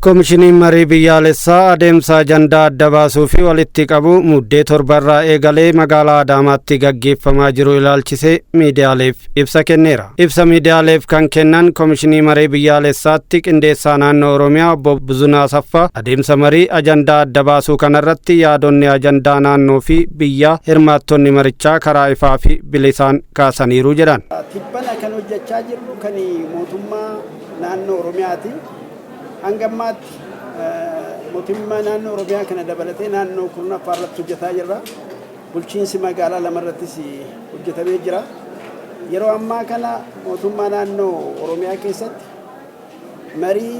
Komishiniin marii biyyaalessaa adeemsa ajandaa adda baasuu fi walitti qabu Muddee 7rraa eegalee magaalaa Adaamaatti gaggeeffamaa jiru ilaalchisee miidiyaaleef ibsa kenneera. Ibsa miidiyaaleef kan kennan Komishinii marii biyyaalessaatti qindeessaa naannoo Oromiyaa obbo Buzunaa Asaffaa, adeemsa marii ajandaa adda baasuu kanarratti yaadonni ajandaa naannoo fi biyyaa hirmaattonni marichaa karaa ifaa fi bilisaan kaasaniiru jedhan. Tibbana kan hojjechaa jirru kan mootummaa naannoo Oromiyaati. Hanga ammaatti mootummaa naannoo Oromiyaa kana dabalatee naannoo 10ffaa irratti hojjetaa jirra. Bulchiinsi magaalaa lama irrattis hojjetamee jira. Yeroo ammaa kana mootummaa naannoo Oromiyaa keessatti marii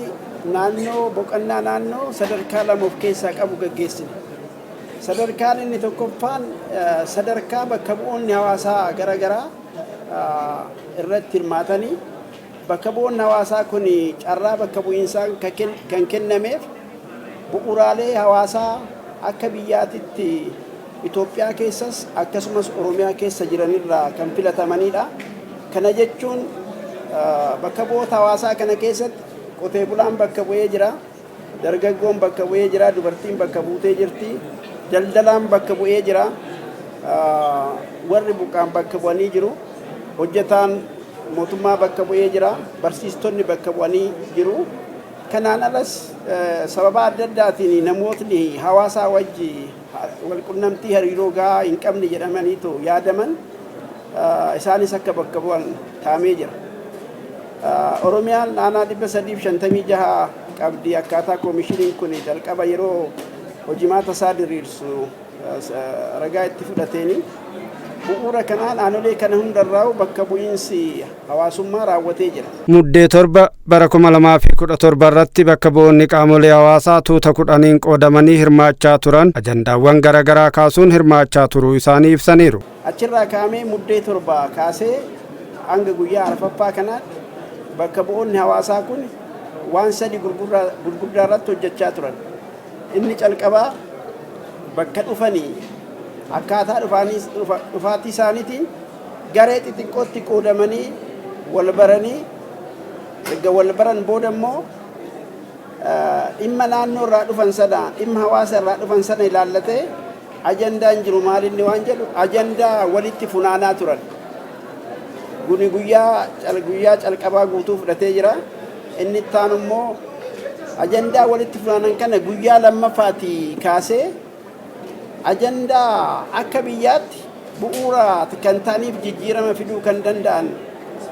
naannoo boqonnaa naannoo sadarkaa lama of keessaa qabu gaggeessine. Sadarkaan inni tokkoffaan sadarkaa bakka bu'oonni hawaasaa garaagaraa irratti hirmaatanii, bakka bu'oonni hawaasaa kun carraa bakka bu'iinsaa kan kennameef bu'uuraalee hawaasaa akka biyyaatitti Itoophiyaa keessas akkasumas Oromiyaa keessa jiranirraa kan filatamanidha. Kana jechuun bakka bu'oota hawaasaa kana keessatti qotee bulaan bakka bu'ee jira, dargaggoon bakka bu'ee jira, dubartiin bakka buutee jirti, daldalaan bakka bu'ee jira, warri buqqaan bakka bu'anii jiru, hojjetaan mootummaa bakka bu'ee jira, barsiistonni bakka bu'anii jiru. Kanaan alas sababa adda addaatiin namootni hawaasaa wajji walqunnamtii hariiroo gahaa hin qabne jedhamaniitu yaadaman, isaanis akka bakka bu'an taa'amee jira. Oromiyaan aanaa 356 qabdi. Akkaataa koomishiniin kun jalqaba yeroo hojimaata isaa diriirsu ragaa itti fudhateeni, bu'uura kanaan aanolee kana hundarraa bakka bu'iinsi hawaasummaa raawwatee jira. Muddee 7 bara 2017 irratti bakka bu'oonni qaamolee hawaasaa tuuta 10n qoodamanii hirmaachaa turan ajandaawwan garaagaraa kaasuun hirmaachaa turuu isaanii ibsaniiru. Achirraa kaa'amee Muddee 7 kaasee hanga guyyaa arfaffaa kanaatti bakka bu'oonni hawaasaa kun waan sadi gurguddaa irratti hojjechaa turan. Inni calqabaa bakka dhufanii akkaataa dhufaatii isaaniitiin garee xixiqqootti qoodamanii wal baranii, erga wal baran booda immoo dhimma naannoo irraa dhufan sana, dhimma hawaasa irraa dhufan sana ilaallatee ajandaan jiru maalinni waan jedhu ajandaa walitti funaanaa turan. Kuni guyyaa calqabaa guutuu fudhatee jira. Inni itti aanu immoo ajandaa walitti funaanan kana guyyaa lammaffaatii kaasee ajandaa akka biyyaatti bu'uura kan ta'aniif jijjiirama fiduu kan danda'an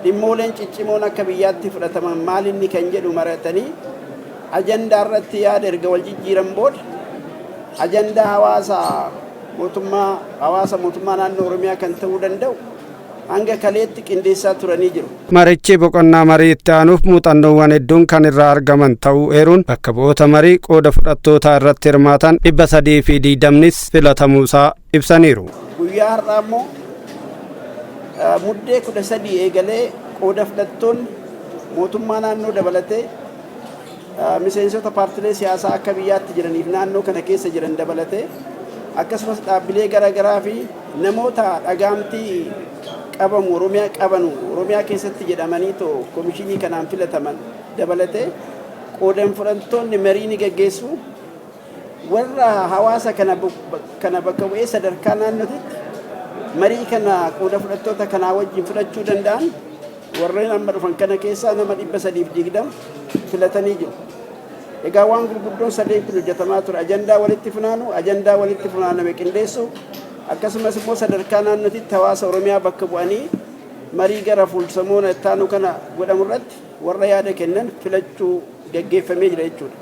dhimmooleen ciccimoon akka biyyaatti fudhataman maalinni kan jedhu mari'atanii, ajandaa irratti yaada erga wal jijjiiran booda ajandaa hawaasa mootummaa hawaasa mootummaa naannoo Oromiyaa kan ta'uu danda'u hanga kaleetti qindeessaa turanii jiru. Marichi boqonnaa marii itti aanuuf muuxannoowwan hedduun kan irraa argaman ta'uu eeruun, bakka bu'oota marii qooda fudhattootaa irratti hirmaatan 320nis filatamuusaa ibsaniiru. Guyyaa har'aa immoo Muddee 13 eegalee qooda fudhattoonni mootummaa naannoo dabalatee, miseensota paartilee siyaasaa akka biyyaatti jiraniif naannoo kana keessa jiran dabalatee, akkasumas dhaabbilee garaagaraa fi namoota dhagaamtii qabamu Oromiyaa qabanu Oromiyaa keessatti jedhamanii too komishinii kanaan filataman dabalatee qooda fudhattoonni marii ni gaggeessu. Warra hawaasa kana bakka bu'ee sadarkaa naannootitti marii kana qooda fudhattoota kanaa wajjin fudhachuu danda'an warreen amma dhufan kana keessaa nama 320 filatanii jiru. Egaa waan gurguddoon sadeen kun hojjetamaa ture. Ajandaa walitti funaanu, ajandaa walitti funaaname qindeessu, akkasumas immoo sadarkaa naannootitti hawaasa Oromiyaa bakka bu'anii marii gara fuulsamoona ittaanu kana godhamu irratti warra yaada kennan filachuu gaggeeffamee jira jechuudha.